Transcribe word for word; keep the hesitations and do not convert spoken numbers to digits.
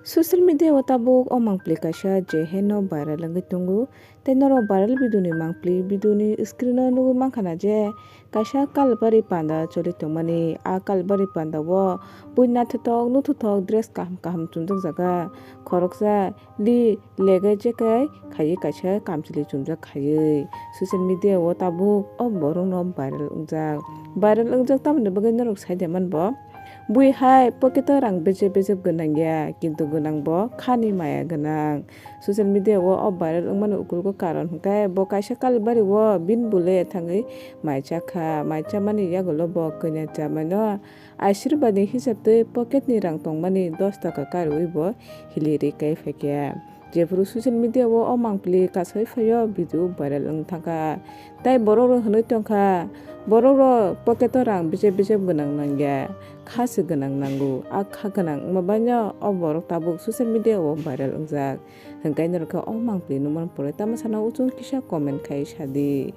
Social media o tabuk o mangpli kaisa je heno viral wngwi tongo. Tei norok viral video ni mangpli video ni screen o nugwi mankha na je kaisa Kalbari panda choli tongmani. A Kalbari panda o bui naithothok nuthothok dress kaham kaham chumjak jaga. Khoroksa li legai jekai khaiwi kaisa kamchwlwi chumjak khaiwi. Social media o tabuk o borok no viral wngjak. Viral wngjak tamoni bagwi norok sai de man bo. Bui hai pocket o rang bejep bejep gwnang ya, kintu gwnang bo khani maya gwnang. Social media o o viral wngmani ukulgo karon hwnkhe bo kaisa Kalbari o bini bwlwi thangwi mai chakha, mai chamani yagulo bo kanya chamano Ashirbad ni hisab twi pocket ni rang tongmani dos taka karwi bo hili ri kai phaikha. Jephuru social media o o mangpili kasai phaio video viral wng thangkha. Tai borok rok hwnwi tongkha, borok rok pocket o rang bejep bejep gwnang nangya, kha se gwnang nango. A kha gwnang wngma baino o borok tabuk social media o viral wngjak. Hwnkhe norokhe o mangpili nukmani pore tamo sana uchung kisa comment khai sadi.